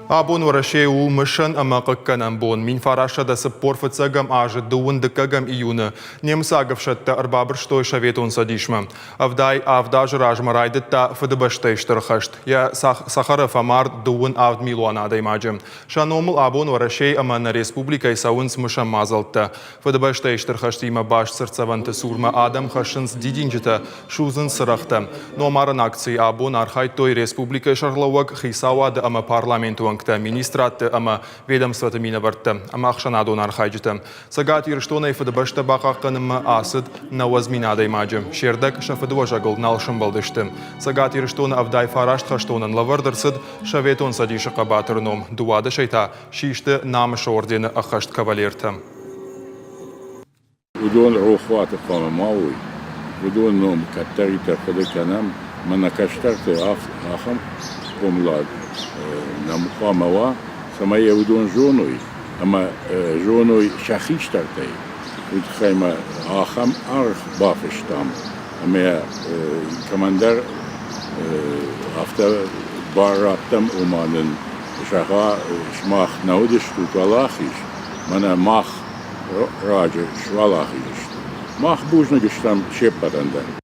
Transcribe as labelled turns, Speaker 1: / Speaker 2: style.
Speaker 1: Абон Уӕрӕсейы у мысӕн ӕмӕ хъыггӕнӕн бон. 1945 азы дыууын дыккӕгӕм июны немыцаг ӕфсӕдтӕ ӕрбабырстой Советон Цӕдисмӕ. 77 азы размӕ райдыдта Фыдыбӕстӕйы Стыр хӕст. Йӕ цӕхӕры фӕмард дыууын авд милуан адӕймаджы. Сӕ номыл абон Уӕрӕсейы ӕмӕ нӕ республикӕйы цӕуынц мысӕн мадзӕлттӕ. Фыдыбӕстӕйы Стыр хӕстимӕ баст цыртдзӕвӕнты цурмӕ адӕм хӕссынц дидинджытӕ, судзынц цырӕгътӕ. Номарӕн акцийы абон архайдтой республикӕйы сӕргълӕууӕг, хицауады ӕмӕ парламенты уӕнгтӕ, министрадты ӕмӕ ведомствоты минӕвӕрттӕ ӕмӕ ӕхсӕнадон архайджытӕ. Цӕгат Ирыстонӕй Фыдыбӕстӕ бахъахъхъӕнынмӕ ацыд 90 адӕймаджы. Се рдӕг сӕ фыдыуӕзӕгыл нал сӕмбӕлдысты. Цӕгат Ирыстоны 79 хӕстонӕн лӕвӕрд ӕрцыд Советон Цӕдисы хъӕбатыры ном, дыууадӕсӕй та систы Намысы ордены ӕххӕст кавалертӕ.
Speaker 2: Уыдон рохуаты хъуамӕ ма уой. Уыдон ном кӕддӕриддӕр хъуыды кӕнӕм, ӕмӕ нӕ кӕстӕрты ахӕм хъомылад нӕм хъуамӕ уа, цӕмӕй йӕ уыдон зоной ӕмӕ зоной сӕ хистӕртӕй. Уый тыххӕй ма ахӕм аргъ бафыстам, ӕмӕ кӕмӕндӕр афтӕ бар радтам, ома нын зӕгъа, сымах нӕ уыдыстут уӕлахиз, мӕнӕ мах раджы суӕлахиз сты. Мах бузныг стӕм се ппӕтӕн дӕр.